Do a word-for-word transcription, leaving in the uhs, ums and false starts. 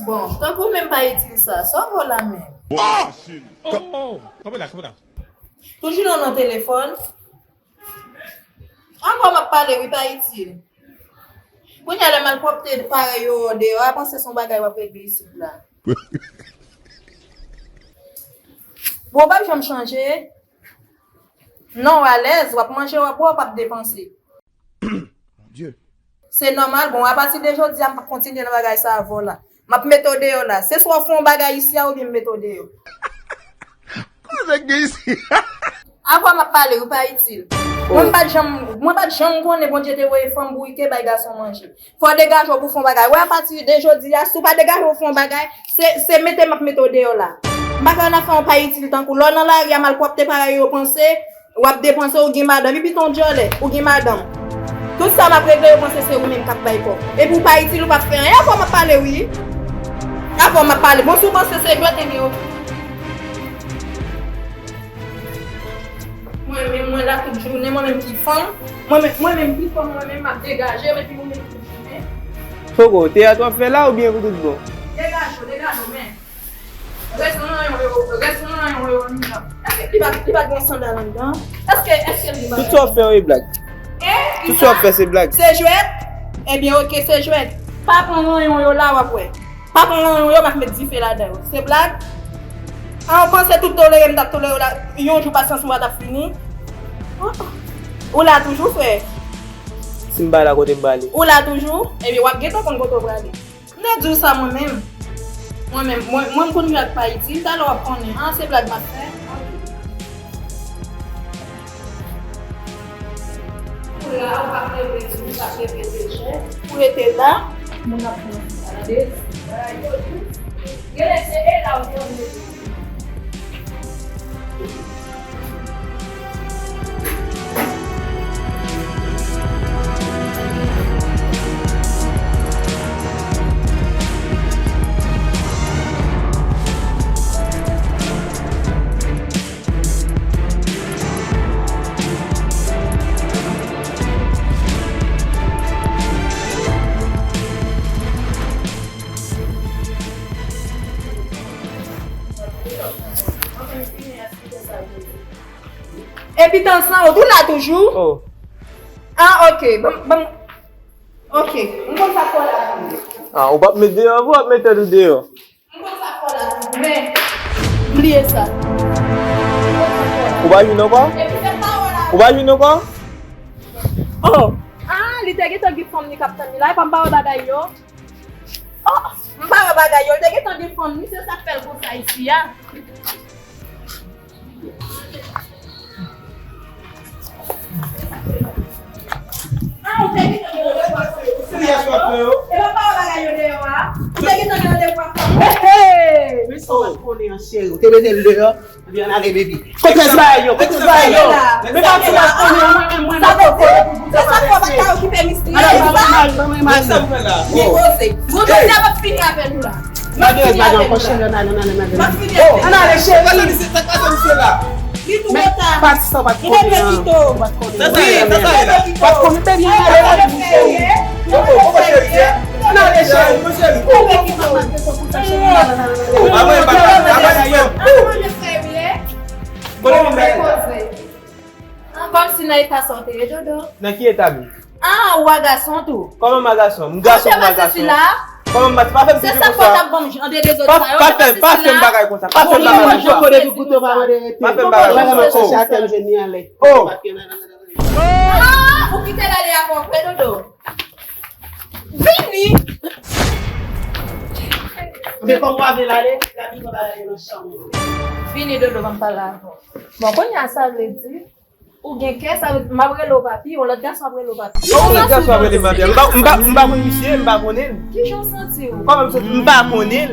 Bon, tankou menm pa itil sa, sa w vo la menm? Oh! Oh, oh, oh. Kanpe la, kanpe la. Toujou nan, nan telefòn. Ankò m ap pale, wi, pa itil. Kounye a, lè malpwòpte parèy yo deyò a, panse se yon bagay w ap regle isit la. Bon, w p ap janm chanje. Non, w alèz, w ap manje, w ap bwè, w p ap depanse. Mon Dieu. Se nòmal, bon, apati de jodi a, m p ap kontinye nan bagay sa avè w la. M ap mete w deyò la. Se swa w fè yon bagay isi a oubyen m mete w deyò. Kòman sa k gen isi? Avè w m ap pale, ou pa itil. Oh. Mwen m pa t janm, mwen pa t janm konnen Bondye te voye fanm bourike bay gason manje. Fò w degaje w pou fè yon bagay. Wè, apati de jodi a, si w pa degaje w pou fè yon bagay, se, se mete m ap mete w deyò la. M pa ka nan fè yon pa itil tankou lè w nan lari a, malpwòpte parèy yo panse, w ap depanse, ou gen madanm, epi ton djòlè, ou gen madanm. Tout sa m ap regle, yo panse se ou menm k ap bay kòb. Epi w pa itil, ou p ap fè anyen. Avè w m ap pale, wi. Avè w m ap pale. Bon, si w panse se jwèt, ebyen, oke. Mwen menm, mwen la tout jounen, mwen menm ki fanm. Mwen menm, mwen menm ki fanm, mwen menm, m ap degaje m, epi ou menm tout jounen. Fogo, teyat w ap fè la oubyen pou tout bon? Degaje w, degaje w, men. Rès nan ranyon yo, rès nan ranyon yo, anndan. Èske li pa, li pa gen sandal anndan? Èske, èske li pa... Tout sa w ap fè yo e blag. Hein? Tout sa w ap fè se blag. Se jwèt? Ebyen, oke, se jwèt. Pa pran ranyon yo la, w ap wè. Pa pran ranyon yo, m ap met dife ladan yo. Se blag? A, w panse tout tolere m t ap tolere w la, yon jou pasyans mwen pa t ap fini? Ou la toujou, frè? Si m pa la, kote m prale? Ou la toujou? Ebyen, w ap gentan konn kote w prale. M te di w sa mwen menm. Mwen menm, mwen, mwen m konn jwe ak pa itil, talè w ap konnen. An, se blag m ap fè. Ou la, ou pa k leve di, ou pa k leve de jè. Ou rete la, moun ap pran sa, tande? Bagay yo di, genlè se e la ou te ann mete. Epi tan san, ou tou la toujou? Oh. Ah, ok. Ban m, ban m, ok. M konn sa k fè w la toujou. Ah, ou p ap met deyò, ou ap met tèt ou deyò. M konn sa k fè w la toujou, men m bliye sa. Ou pa jwenn ankò? Epi se pawòl la. Ou pa jwenn ankò? Oh. Ah, li te gentan gen fanm li k ap tann li la, epa m pa wè bagay yo. Oh, m pa wè bagay yo, li te gentan gen fanm li, se sa k fè l konsa isi a. Ah, ou te gentan gen randevou ak fanm. Serious w ap fè yo? E pa w bagay yo deyò a. Ou te gentan gen randevou ak fanm. Hey, hey! Men sa w pa t konnen an, cheri. Ou te mete l deyò, epi ann ale, baby. Kote zay yo? Kote zay yo? Men pa ti w ap konnen an, mwen menm mwen nan kote pou goute pa pèse. Sa fò pa ta okipe mistrès. Ban mwen mal, ban mwen mal. Li poze. Bon, jodi a m ap fini avè nou la. Madan, madan, ankò cheri, ann ale, ann ale, madan. Oh, ann ale, cheri. Li tou beta. Pati sa w pa t konnen an. Ou pa t konnen. Ou pa t konnen, baby, ann ale, ann ale, cheri. Ann ale, cheri. Kòmsi nan eta sa w te ye, Dodo. Nan ki eta m ye? Ah, ou a gason tou. Kòman m a gason? M gason, m a gason. Kòman m a, pa fè m figi konsa. Pa fè, pa fè m bagay konsa. Pa fè m bagay konsa. Pa fè m bagay konsa. Oh. Ah, ou kite l ale avè w vre, Dodo. Vini. Men kòm w pa vle l ale, la pi bon bagay nan chanm ou. Vini, Dodo, ban m pale avè w. Bon, kounye a sa vle di, ou gen kè, sa vle di, m ap rele w papi, yon lòt gason ap rele w papi. Yon lòt gason ap rele m papi. M pa, m pa, m pa konn misye, m pa konnen l. Kijan w santi w? Kòman m santi? M pa konnen l.